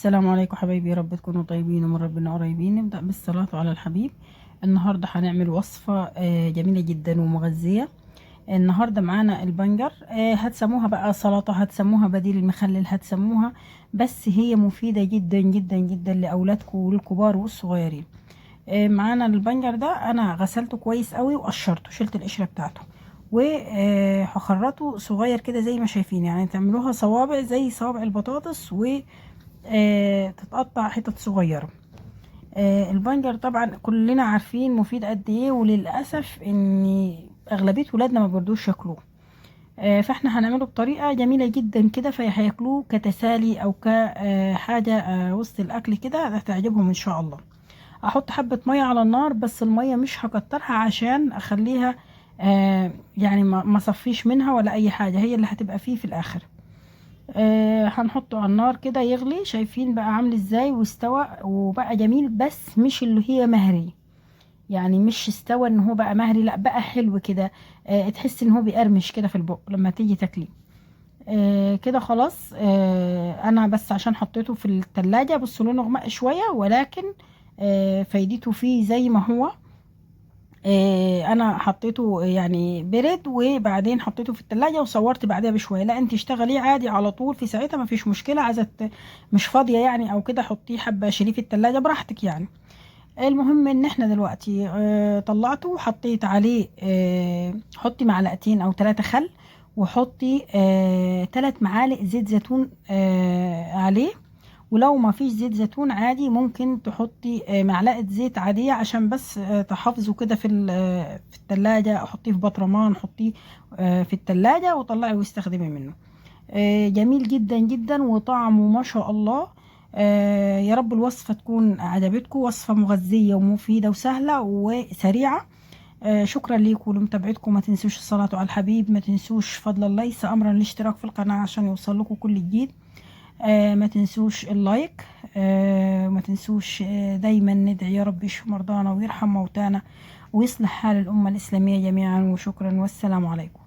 السلام عليكم حبايبي، يا رب تكونوا طيبين ومن ربنا قريبين. نبدأ بالصلاة على الحبيب. النهاردة هنعمل وصفة جميلة جدا ومغذية. النهاردة معانا البنجر، هتسموها بقى سلطة، هتسموها بديل المخلل، هتسموها، بس هي مفيدة جدا جدا جدا لأولادكم والكبار والصغيرين. معانا البنجر ده انا غسلته كويس قوي وقشرته، شلت القشرة بتاعته وهخرطه صغير كده زي ما شايفين، يعني تعملوها صوابع زي صوابع البطاطس و تتقطع حتت صغيرة. البنجر طبعا كلنا عارفين مفيد قد ايه، وللأسف ان اغلبية ولادنا ما بيرضوش ياكلوه. فاحنا هنعمله بطريقة جميلة جدا كده، فهياكلوه كتسالي او كحاجة وسط الاكل كده، هتعجبهم ان شاء الله. احط حبة مية على النار، بس المية مش هكترها عشان اخليها يعني ما صفيش منها ولا اي حاجة، هي اللي هتبقى فيه في الاخر. هنحطه على النار كده يغلي. شايفين بقى عامل ازاي واستوى وبقى جميل، بس مش اللي هي مهري، يعني مش استوى ان هو بقى مهري، لا بقى حلو كده. تحس ان هو بيقرمش كده في البق لما تيجي تاكليه. كده خلاص. انا بس عشان حطيته في التلاجة، بصوا لونه غمق شوية، ولكن فايدته فيه زي ما هو. انا حطيته يعني برد، وبعدين حطيته في التلاجة وصورت بعدها بشوية. لا انت اشتغليه عادي على طول في ساعتها، ما فيش مشكلة. عايزة مش فاضية يعني او كده، حطيه حبة شيليه في التلاجة براحتك يعني. المهم ان احنا دلوقتي طلعته وحطيت عليه، حطي معلقتين او 3 خل، وحطي 3 معالق زيت زيتون عليه. ولو ما فيش زيت زيتون عادي ممكن تحطي معلقة زيت عادية عشان بس تحافظوا كده في التلاجة. حطيه في بطرمان، حطيه في التلاجة وطلعي واستخدمي منه. جميل جدا جدا وطعمه ما شاء الله. يا رب الوصفة تكون عجبتكم، وصفة مغذية ومفيدة وسهلة وسريعة. شكرا ليكم ولمتابعتكم. ما تنسوش الصلاة على الحبيب، ما تنسوش فضلا ليس أمرا الاشتراك في القناة عشان يوصل لكم كل جديد. ما تنسوش اللايك، ما تنسوش دايما ندعي يا رب يشفي مرضانا ويرحم موتانا ويصلح حال الأمة الإسلامية جميعا. وشكرا والسلام عليكم.